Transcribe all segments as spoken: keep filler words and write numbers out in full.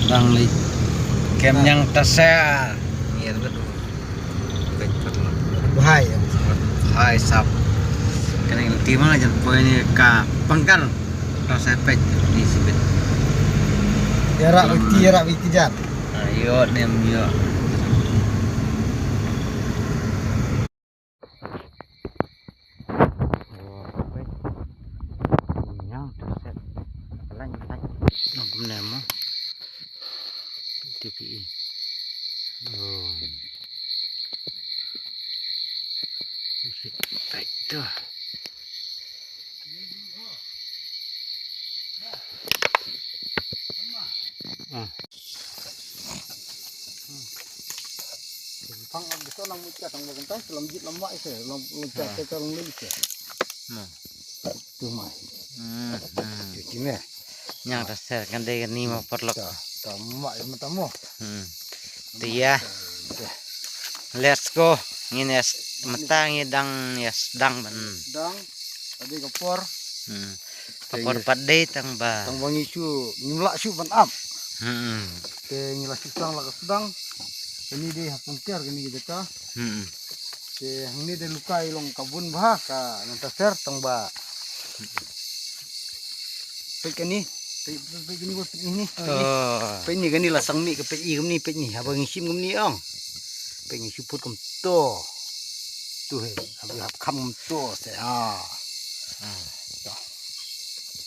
Tang li. Kem nyang ta ser. Ngier bet. Hai. Hai sap. Kane ngi ti ma jan poi ni ka pangkal. Ta ser pek ni sibit. Yarak witi, yarak witi jat. Ayo nem yo. Nyang ta set. Lain lain. Nang kumne mo. T P E. Oh. Musik. Baik tu. Ah. Pang am biso nang mucha tang ba kanta, lam jit lam mai se, lam mucha. Ha. Te ka long lei se. No. Tu mai. Hmm, hmm. Cuci me. Nyang ta ser kan dei kan ni ma paralok. Ta, ta mai ma ta mo. Hmm. Te ya. Let's go. Ngin ya s-, mynta ngi dang ya sdang ban. Dang. Tadi ka por. Hmm. Ka por pat dei tang ba. Tang ba ngi shu, ngim lah shu ban ap. Hmm. Te ngi la shu sdang la ka sdang. Kani dei ha pungkiar kani ka jaka. Hmm. Te hangne dei lukai long ka bun bha ka nang ta ser tang ba. Peit kani, peit, peit kani, peit ni, peit ni. Oh. Peit ni kani la sang mih ka peit i kumni, peit ni. Haba ngi shim kumni ong. Peit ngi shu put kumto. Tu he, haba hap kham kumto se ha. Hmm. To.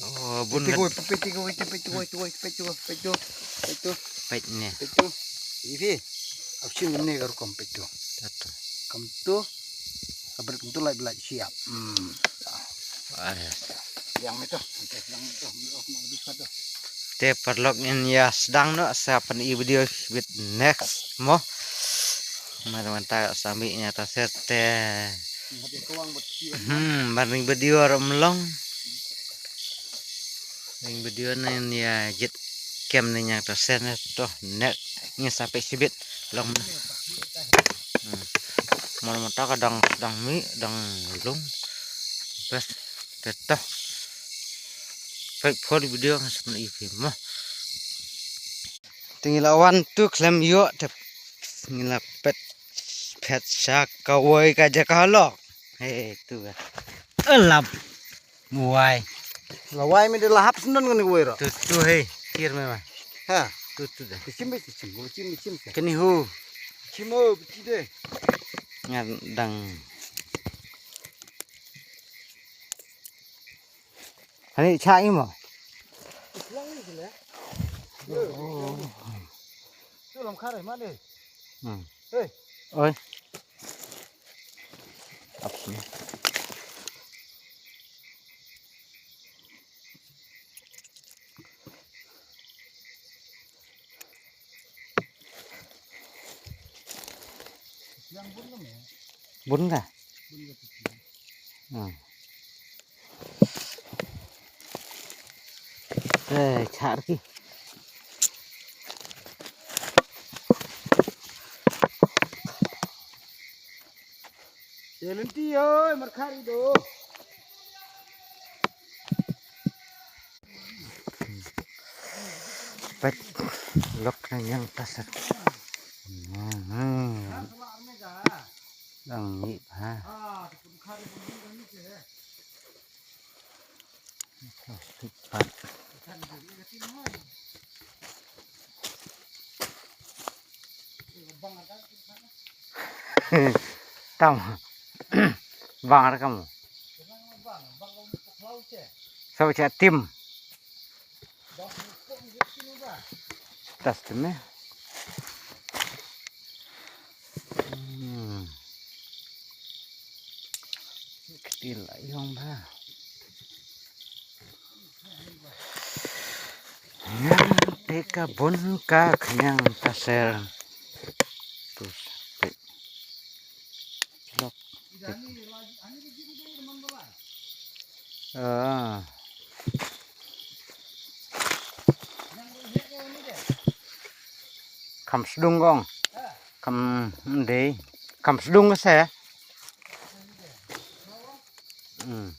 Oh, bun. Peit tu, peit tu, peit tu, peit tu, peit tu, peit tu, peit tu. Peit ni. Peit tu. Ivi. Ap shim kumni ka rukom peit tu. Tato. Kumto. Ka bret kumto lait lait siap. Hmm. Wah. Yang itu, yang itu, yang itu, yang itu. Te paralok ngin ya sdang noh sa pyn-i video with next mo. Mar mynta sa mih ïa ta ser te. Hmm, ban ring video rum long. Ring video ne ïa jit kem ne ïa ta ser ne to next ngin sa peit sibit long. Hmm. Mar mynta ka dang, dang mih, dang lung. Bas. Te to. Peit por video nga sa pyn-i phi mo. Te ngi la wan tu khlem ïoh te ngi la pet, pet sha kawei ka jaka halok. He tu ka. Elap. Muwai. La wai me de la hap sendon kani kawei ro. Tu tu he. Kir me ma. Ha. Tu tu de. Te shim be shim. Shim shim. Kani hu. Shim ho beti de. Nga dang. Hani cha imo. Hmm. Oi. Ap sini. Bun ka? Hmm. Eh, char ki. Ye lynti oi, markhar i do. Pek lok na yang tasar. Hmm. Dang ni ha. Tam. Bang ar kam. Sa cha tim. Tas tim eh. Hmm. Kti la ïong ba. Ngan te ka bun ka khñiang ta ser. Tu peit. Lok. Ah. Kham sdung kong. Kham dei. Kham sdung ka se. Hmm.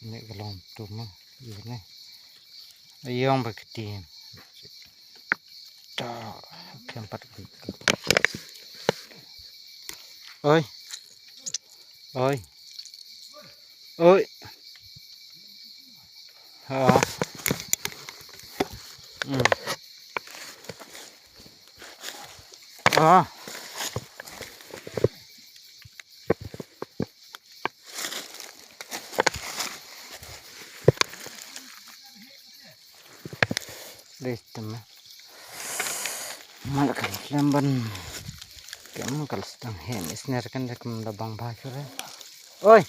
Nek ka long tu ma. Ine. Ayong ba kti. Ta. Kempat. Oi. Oi. Oi. Ha. Hmm. Ah. Dei tama. Mal kan lemban. Kam kal stang hem isner kan da kam da bang ba kure. Oi.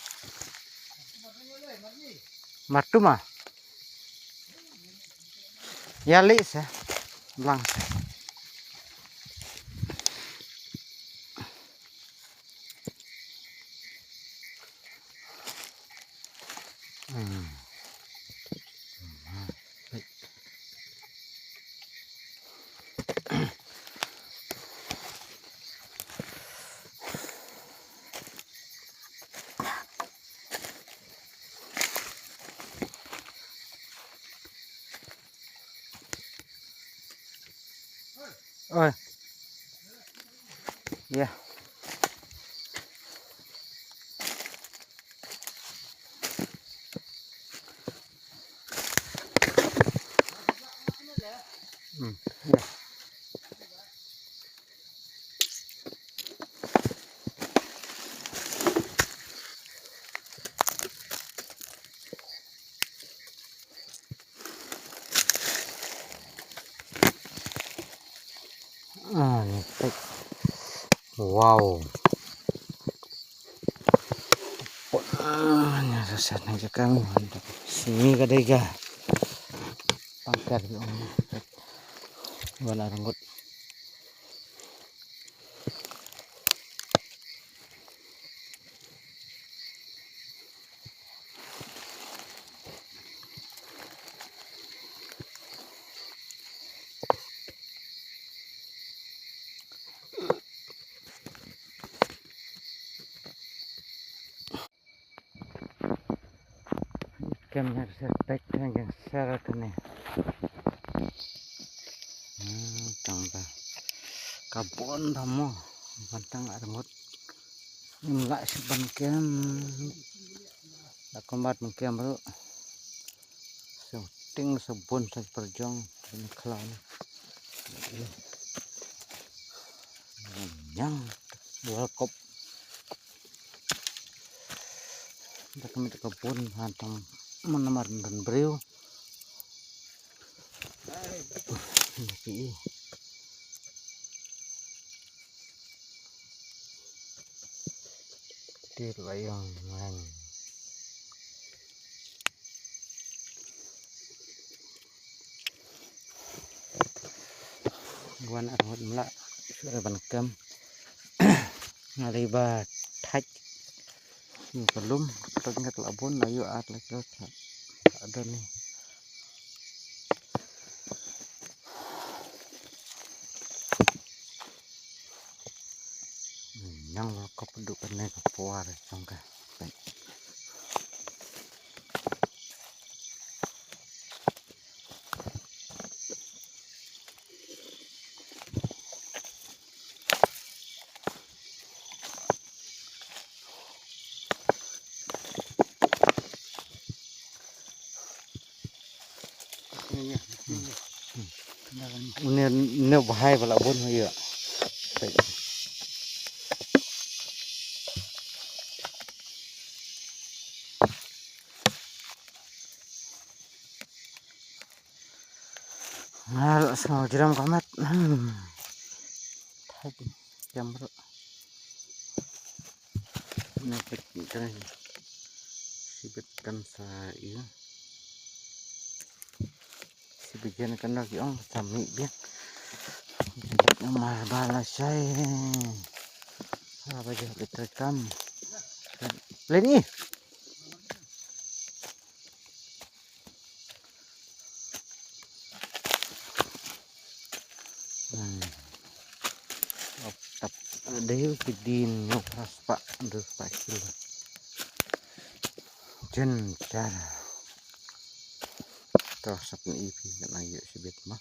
Martu ma. Ya li sa. Lang sa. Hmm. Oi. Ya. Hmm. Ya. Ah, ni pek. Wow. Ah, ni rasa nak cakap. Sini ka dega. Pangkat ni. Wala renggut. Kem ner ser pek teng kem ser kane. Hmm, tang ka. Ka bun da mo. Ban tang ar ngut. Im la shi ban kem. La kombat ban kem ru. So ting so bun sa perjong. Ini klau ni. Yang World Cup. Da ka mit ka bun ha tang man namar ban briew. Ti la yang man. Wan arngut mla sure ban kem. Ngali ba thaj. Ni ka lum, thaj ngat la bun, la yu at la yu thaj. Ada ni. Nang la ka pdu ka ne ka puar jong ka. Une, une bahai bala bun ya. Ngal sa jram kamat. Hmm. Thaj jam ru. Na pek kan. Sibet kan sa iya. Sibet jan kan lagi ong sami biak. Mar bala sai. Apa je betul kam. Leni. Hmm. Op, tap. Dei ki din ñiew phra spah, dei spah kilo. Jen jar. To sap ni ipi kena yu sibit ma.